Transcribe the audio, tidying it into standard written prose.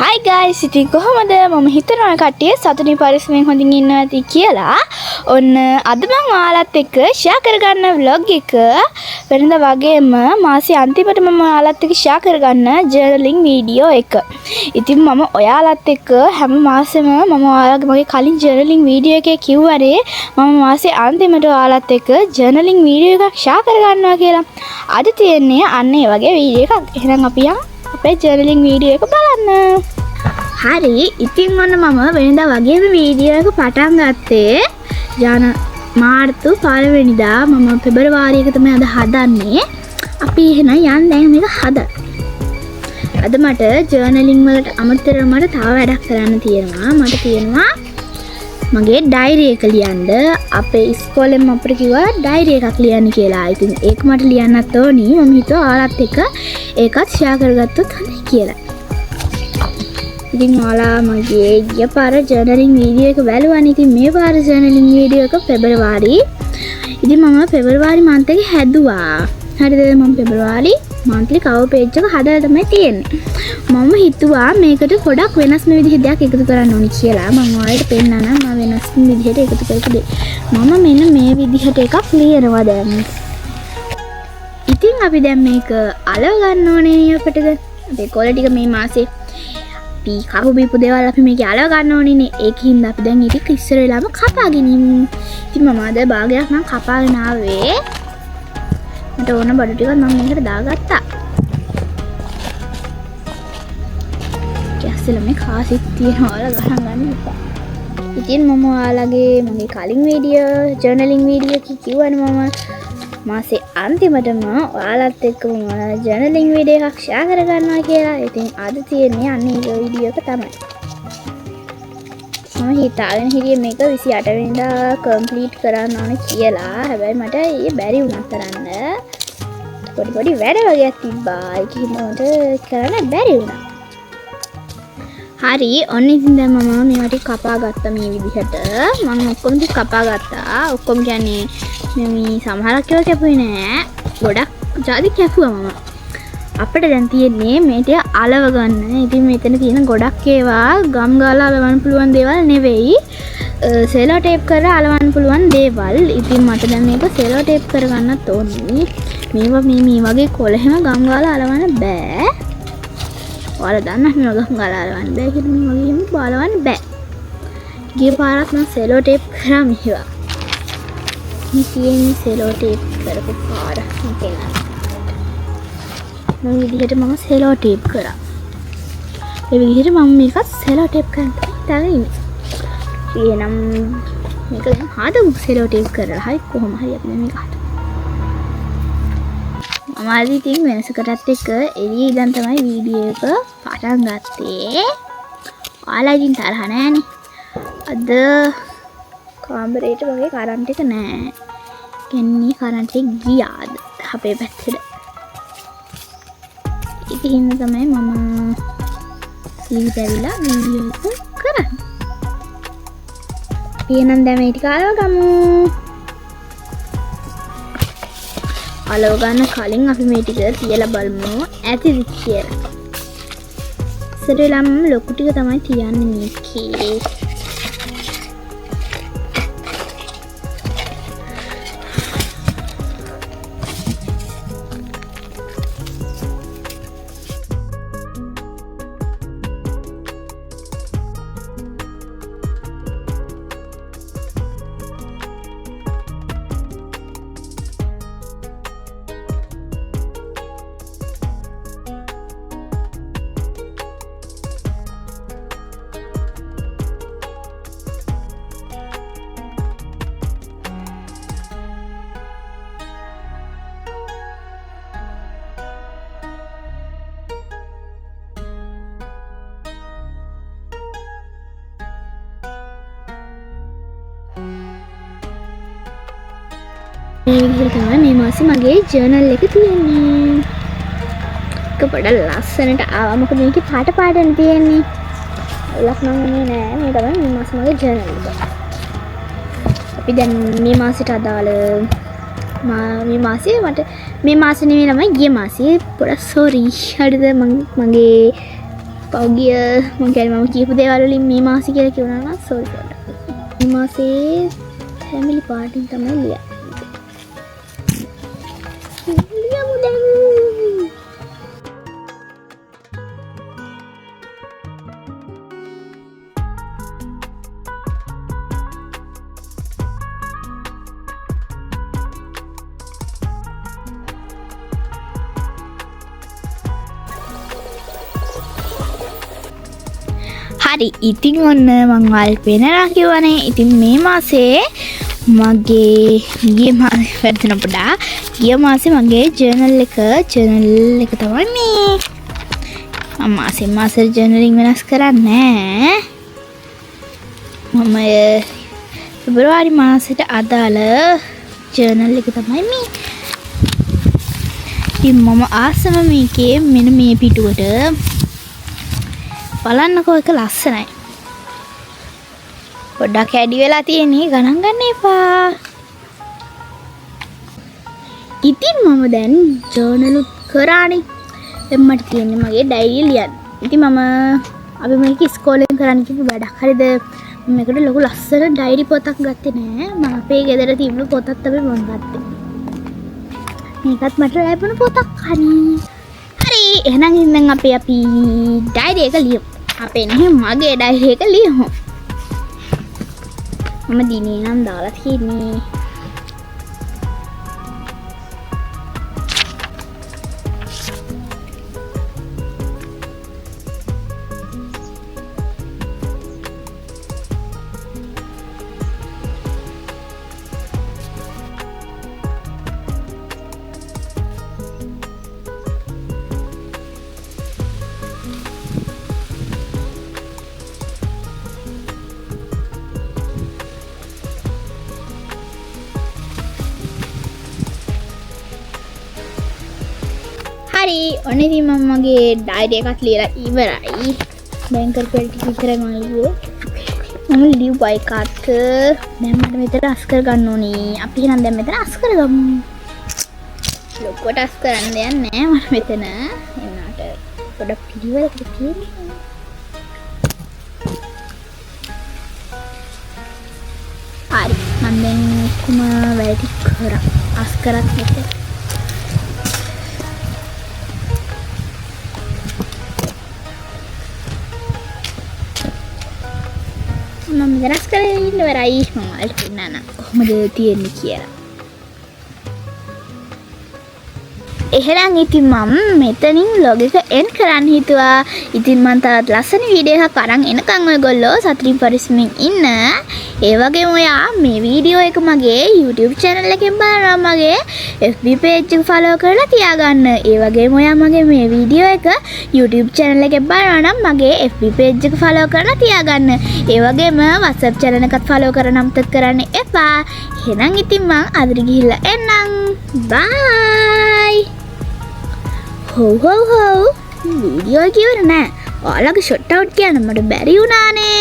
හයි guys, ඉතින් කොහොමද? මම හිතනවා කට්ටිය සතුටින් පරිස්සමෙන් හොඳින් ඉන්නවා ඇති කියලා. ඔන්න අද මං ඔයාලත් එක්ක ෂෙයා කරගන්න ව්ලොග් එක වෙනදා වගේම මාසේ අන්තිමට මම ඔයාලත් එක්ක ෂෙයා කරගන්න ජර්නලින් වීඩියෝ එක. ඉතින් මම ඔයාලත් එක්ක හැම මාසෙම මම ඔයාලගේ මගේ කලින් ජර්නලින් වීඩියෝ එකේ කිව්වනේ මම මාසේ අන්තිමට ඔයාලත් එක්ක ජර්නලින් වීඩියෝ එකක් ෂෙයා කරගන්නවා කියලා. අද තියෙන්නේ අන්න ඒ වගේ වීඩියෝ එකක්. එහෙනම් අපි යන් අපේ ජර්නලින් වීඩියෝ එක බලන්න. හරි, ඉතින් ඔන්න මම වෙනදා වගේම වීඩියෝ එක පටන් ගත්තේ ජන මාර්තු පළවෙනිදා. මම පෙබරවාරි එක තමයි අද හදන්නේ. අපි එහෙනම් යන් දැන් මේක හදන්න. අද මට ජර්නලින් වලට අමතරව මට තව වැඩක් කරන්න තියෙනවා. මට තියෙනවා මගේ ඩයරි එක ලියන්න. අපේ ඉස්කෝලෙන් අපිට කිව්වා ඩයරි එකක් ලියන්න කියලා. ඉතින් ඒක මට ලියන්නත් ඕනි. මම හිතුවා ඔයාලත් එක්ක ඒකත් ෂෙයා කරගත්තොත් හොඳයි කියලා. ඉතින් ඔයාලා මගේ ගිය පාර ජර්නලින් වීඩියෝ එක බැලුවානේ. ඉතින් මේ පාර ජර්නලින් වීඩියෝ එක පෙබරවාරි. ඉතින් මම පෙබරවාරි මන්ත් එක හැදුවා. හරිද? මම පෙබරවාරි මන්ත්ලි කවර් පේජ් එක හදලා තමයි තියෙන්නේ. මම හිතුවා මේකට පොඩක් වෙනස්ම විදිහේ දෙයක් එකතු කරන්න ඕනි කියලා. මම ඔයාලට පෙන්නන්නම් මම වෙනස්ම විදිහට එකතු කරපු දේ. මම මෙන්න මේ විදිහට එකක් ලියනවා දැන්. ඉතින් අපි දැන් මේක අලව ගන්න ඕනේ අපිට දැන්. අපේ කොළ ටික මේ මාසේ අපි කපු බීපු දේවල් අපි මේකේ අලව ගන්න ඕනේනේ. ඒක හින්දා අපි දැන් ඒ ටික ඉස්සර වෙලාම කපාගෙන ඉමු. ඉතින් මම අද භාගයක් නම් කපාගෙන ආවේ. මට ඕන බඩු ටිකක් මම මේකට දාගත්තා. ගැස්සලා මේ කාසිත් තියෙනවා, ඔයාලා ගණන් ගන්න එපා. ඉතින් මම ඔයාලගේ මගේ කලින් වීඩියෝ ජර්නලින් වීඩියෝ එකේ කිව්වනේ මම මාසේ අන්තිමටම ඔයාලත් එක්ක මම ජර්නලින් වීඩියෝ එකක් ෂෙයා කරගන්නවා කියලා. ඉතින් අද තියෙන්නේ අන්න ඒ වීඩියෝ එක තමයි. මම හිතාගෙන හිටියේ මේක 28 වෙනිදා කම්ප්ලීට් කරන්න ඕන කියලා. හැබැයි මට ඊයේ බැරි වුණා කරන්න. පොඩි පොඩි වැඩ වගේක් තිබ්බා. ඒක හින්දා මට කරන්න බැරි වුණා. හරි, ඔන්න ඉතින් දැන් මම මේවා ටික කපා ගත්තා මේ විදිහට. මම ඔක්කොම ටික කපා ගත්තා. ඔක්කොම කියන්නේ මේ සමහරක් ඒවා කැපුවේ නෑ. ගොඩක් ජාති කැපුවා මම. අපිට දැන් තියෙන්නේ මේ ටික අලව ගන්න. ඉතින් මෙතන තියෙන ගොඩක් ඒවා ගම් ගාලා අලවන්න පුළුවන් දේවල් නෙවෙයි. සෙලෝ ටේප් කරලා අලවන්න පුළුවන් දේවල්. ඉතින් මට දැන් මේක සෙලෝ ටේප් කරගන්නත් ඕනේ. මේවා මේ වගේ කොළ හැම ගම් ගාලා අලවන්න බෑ. ඔයාලා දන්නා මේවා ගම් ගාලා අලවන්න බෑ කියලා. මේ වගේ හැම අලවන්න බෑ. ගිය පාරත් මම සෙලෝ ටේප් කරා මේවා. මේ තියෙන්නේ සෙලෝ ටේප් කරපු පාර. මම පෙන්නන්නම්. මේ විදිහට මම සෙලෝ ටේප් කරා. මේ විදිහට මම මේකත් සෙලෝ ටේප් කරන්න හිතාගෙන ඉන්නේ. එහෙනම් මේක දැන් හදමු සෙලෝ ටේප් කරලා. හරි, කොහොම හරි අපි දැන් මේක හදමු. මම අද ඉතින් වෙනසකටත් එක්ක එළියේ ඉඳන් තමයි වීඩියෝ එක පටන් ගත්තේ. ඔයාලා ඉතින් තරහ නෑනේ. අද කාමරේට වගේ කරන්ට් එක නෑ. කියන්නේ කරන්ට් එක ගියා අද අපේ පැත්තට. ඒක හින්දා තමයි මම එළියට ඇවිල්ලා වීඩියෝ එක කරන්නේ. අපි එහෙනම් දැන් මේ ටික අලව ගමු. අලව ගන්න කලින් අපි මේ ටික තියලා බලමු ඇතිද කියලා. ඉස්සර වෙලාම මම ලොකු ටික තමයි තියන්නේ මේකේ. මේ විදිහට තමයි මේ මාසේ මගේ ජර්නල් එක තියෙන්නේ. ඒක පොඩ ලස්සනට ආවා. මොකද මේකේ පාට පාටනේ තියෙන්නේ. අවුලක් නම් උනේ නෑ. මේ තමයි මේ මාසේ මගේ ජර්නල් එක. අපි දැන් මේ මාසෙට අදාළ මේ මාසේ මට මේ මාසේ නෙමෙයි ළමයි, ගිය මාසේ පොඩක් සෝරි. හරිද? මගේ පහුගිය මං කියන්නේ මම කියපු දේවල් වලින් මේ මාසේ කියලා කියුණා නම් සෝරි පොඩ්ඩක්. මේ මාසේ ෆැමිලි පාටින් තමයි ලියන්නේ. ලියමු දැන්. හරි, ඉතින් ඔන්න මං ඔයාලට පෙන්නනවා කිව්වනේ. ඉතින් මේ මාසේ මගේ ගිය මාසේ වැරදුනා පොඩ්ඩක්. ගිය මාසේ මගේ ජර්නල් එක තමයි මේ. මම මාසෙන් මාසෙට ජර්නලින් වෙනස් කරන්නේ නෑ. මම පෙබරවාරි මාසෙට අදාළ ජර්නල් එක තමයි මේ. ඉතින් මම ආසම මේකේ මෙන්න මේ පිටුවට බලන්නකෝ, එක ලස්සනයි. පොඩ්ඩක් හැඩි වෙලා තියෙන්නේ, ගණන් ගන්න එපා. ඉතින් මම දැන් ජර්නලුත් කරානේ. දැන් මට තියෙන්නේ මගේ ඩයරි ලියන්න. ඉතින් අපි මේක ඉස්කෝලෙන් කරන්න කියපු වැඩක්. හරිද? මම මේකට ලොකු ලස්සන ඩයරි පොතක් ගත්තේ නෑ. මම අපේ ගෙදර තිබුණු පොතක් තමයි මම ගත්තේ. මේකත් මට ලැබුණු පොතක්. හරි. හරි, එහෙනම් ඉතින් දැන් අපි ඩයරි එක ලියමු. අපේ නෙමෙයි, මගේ ඩයරි එක ලියමු. මම දිනේ නම් දාලා තියෙන්නේ. හරි, ඔන්න ඉතින් මම මගේ ඩයරි එකත් ලියලා ඉවරයි. දැන් කරපු වැඩ ටික විතරයි මම ලිව්වේ. මම ලිව්වා එකත්. දැන් මට මෙතන අස් කරගන්න ඕනේ. අපි එහෙනම් දැන් මෙතන අස් කරගමු. ලොකුවට අස් කරන්න දෙයක් නෑ මට මෙතන. එන්නට පොඩක් පිළිවෙලකට තියෙන්නේ. හරි, මම දැන් ඔක්කොම වැඩ ටික කරා. අස් කරත් මෙතන. මම මෙතන අස් කරගෙන ඉන්න ඉවරයි. මම ඔයාලට පෙන්නන්නම් කොහොමද තියෙන්නේ කියලා. එහෙනම් ඉතින් මම මෙතනින් vlog එක end කරන්න හිතුවා. ඉතින් මං තවත් ලස්සන වීඩියෝ එකක් අරන් එනකන් ඔයගොල්ලෝ සතුටින් පරිස්සමින් ඉන්න. ඒ වගේම ඔයා මේ වීඩියෝ එක මගේ YouTube channel එකෙන් බලනවා මගේ FB page එක follow කරලා තියාගන්න. ඒ වගේම ඔයා මගේ මේ වීඩියෝ එක YouTube channel එකෙන් බලනවා නම් මගේ FB page එක follow කරලා තියාගන්න. ඒ වගේම WhatsApp channel එකත් follow කරන්න අමතක කරන්න එපා. එහෙනම් ඉතින් මං අදට ගිහිල්ලා එන්නම්. Bye. හොව් හොව් හොව්. වීඩියෝ එක ඉවර නෑ. ඔයාලගේ ෂොට් අවුට් කියන්න මට බැරි වුණානේ.